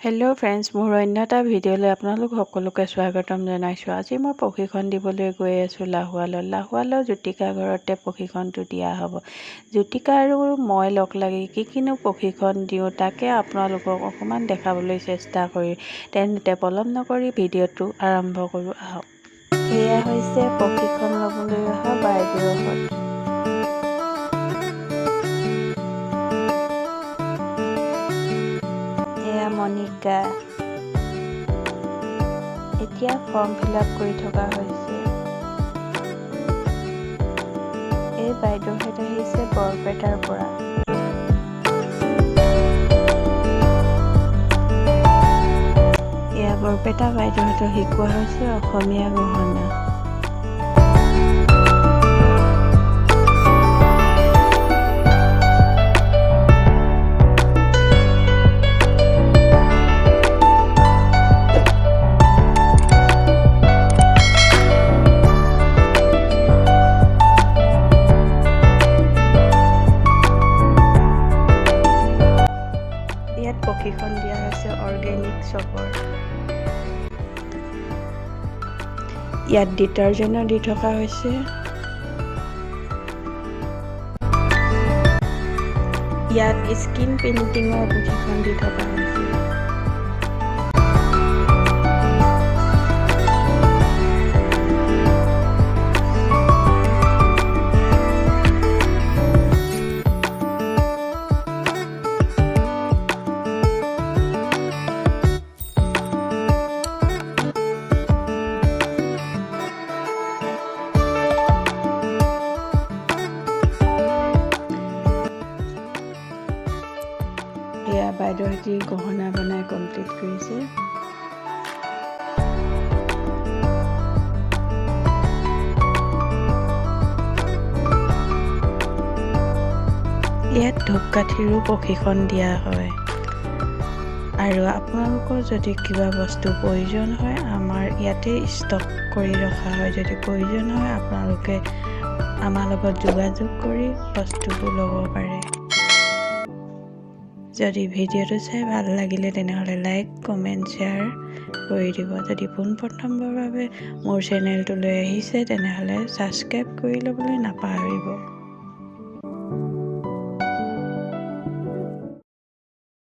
Hello' friends, মোৰ অন্য এটা ভিডিঅ'লৈ আপোনালোক সকলোকে স্বাগতম জনাইছোঁ। আজি মই প্ৰশিক্ষণ দিবলৈ গৈ আছোঁ লাহোৱালত। লাহোৱালৰ জ্যোতিকা ঘৰতে প্ৰশিক্ষণটো দিয়া হ'ব। জ্যোতিকা আৰু মই লগ লাগি কি কিনো প্ৰশিক্ষণ দিওঁ, তাকে আপোনালোকক অকণমান দেখাবলৈ চেষ্টা কৰিম। তেন্তে পলম নকৰি ভিডিঅ'টো আৰম্ভ কৰোঁ আহক। এয়া হৈছে প্ৰশিক্ষণ ল'বলৈ অহা বাইদেউহঁত। এয়া মণিকা। এতিয়া ফৰ্ম ফিল আপ কৰি থকা হৈছে। এই বাইদেউহঁত আহিছে বৰপেটাৰ পৰা। এয়া বৰপেটা বাইদেউহঁতক শিকোৱা হৈছে অসমীয়া গহনা। ইয়াত প্ৰশিক্ষণ দিয়া হৈছে অৰ্গেনিক চপৰ। ইয়াত ডিটাৰজেণ্টো দি থকা হৈছে। ইয়াত স্ক্ৰীন পেইণ্টিঙৰ প্ৰশিক্ষণ দি থকা হৈছে। এয়া বাইদেউহঁতি গহনা বনাই কমপ্লিট কৰিছে। ইয়াত ধূপকাঠিৰো প্ৰশিক্ষণ দিয়া হয়। আৰু আপোনালোকৰ যদি কিবা বস্তু প্ৰয়োজন হয়, আমাৰ ইয়াতে ষ্টক কৰি ৰখা হয়। যদি প্ৰয়োজন হয়, আপোনালোকে আমাৰ লগত যোগাযোগ কৰি বস্তুবোৰ ল'ব পাৰে। যদি ভিডিঅ'টো চাই ভাল লাগিলে, তেনেহ'লে লাইক, কমেণ্ট, শ্বেয়াৰ কৰি দিব। যদি পোনপ্ৰথমবাৰৰ বাবে মোৰ চেনেলটোলৈ আহিছে, তেনেহ'লে ছাবস্ক্ৰাইব কৰি ল'বলৈ নাপাহৰিব।